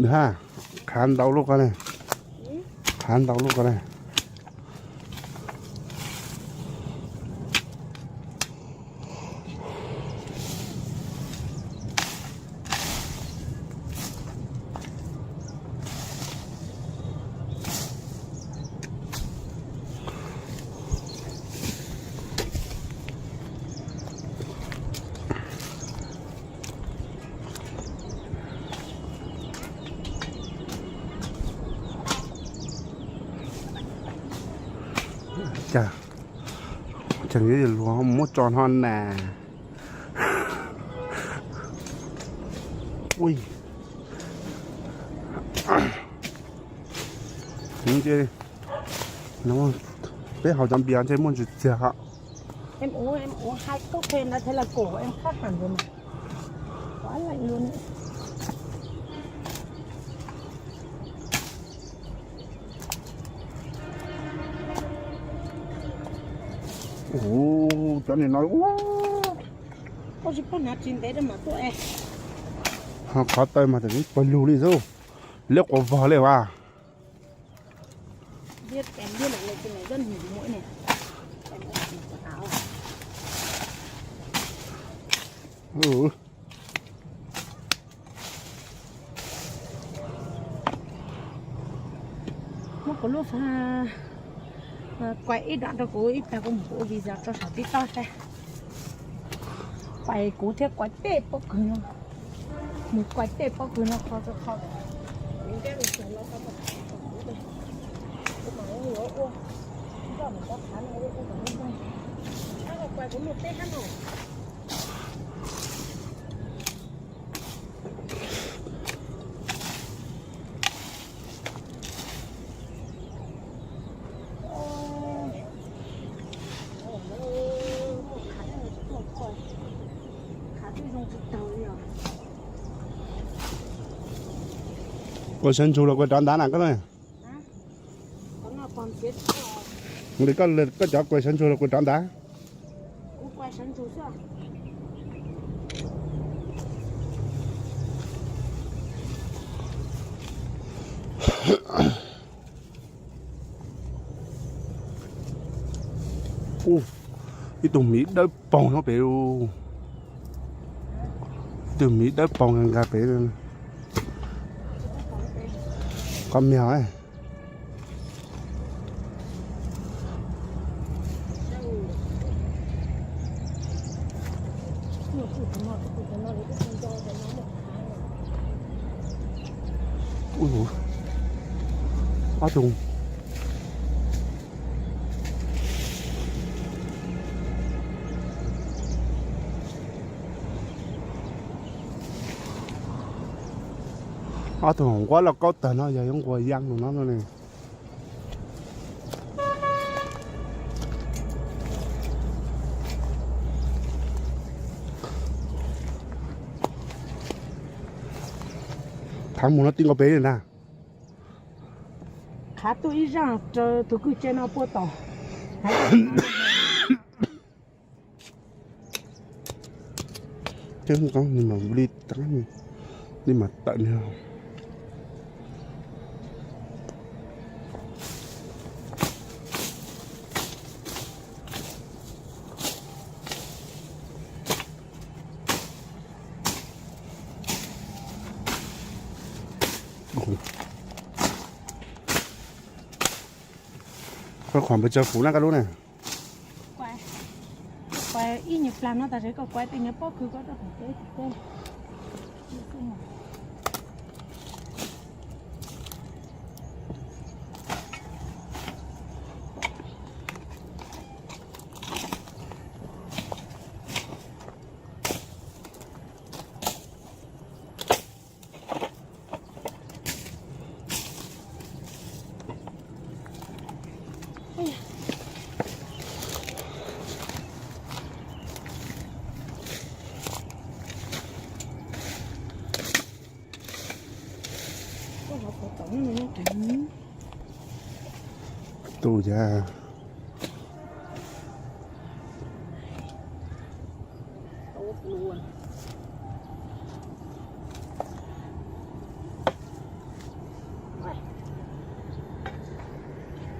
Ha, khav ntau lub ko ne. Khav ntau lub ko ne. Cas tseem yuav luag muab tso no na. Ui, peb haus cov npias ntshe muaj ntsis txiag. Em uống, em uống hai cốc phê nó thế là cổ em khác hẳn rồi này. Quá lạnh luôn ấy. Ua, cov niag no ua, ho qhov taw mas tam pawg lug li xwb, liab quas vog li as. Muab kuv lub, kuaim ib dam rau kuv ib plag kuv mus kuv ua visa rau saum TikTok saib. Pais kuv thiab kuaim tej pob kws no, mus kuaim tej pob kws no qhov rau qhov. Kuv thiab kuv xyov los tau kuv, kuv mam yuav ua, nroj mus tau qhav no ua ua kom nroj. Ab los kuaim kuv mus teb hab no. Kuaim sawv ntsug los kuaim rov ntav na koj na? Li koj, koj cov kuaim sawv ntsug los kuaim rov ntav? Ib tug miv dawb paug nyob pem. Ib tug miv dawb paug nkag pem. Qhov miag. Ob tug. Ob tug nquab lauj kaub tawg no yog yuav nquas yaa no no ne. Thav mus no ti nkaus pem li ntag. Qhav tuaj ib zaaj raws tus kwj tse no puag tom. Li mas tawm ni. Koj khuam pes tsawg kuv na koj lub ne? Kuav ib nyuag plag no tas seb koj kuav tej nyuag pob kws koj rau tom teb teb. Tus cas Ua kuv lus ua.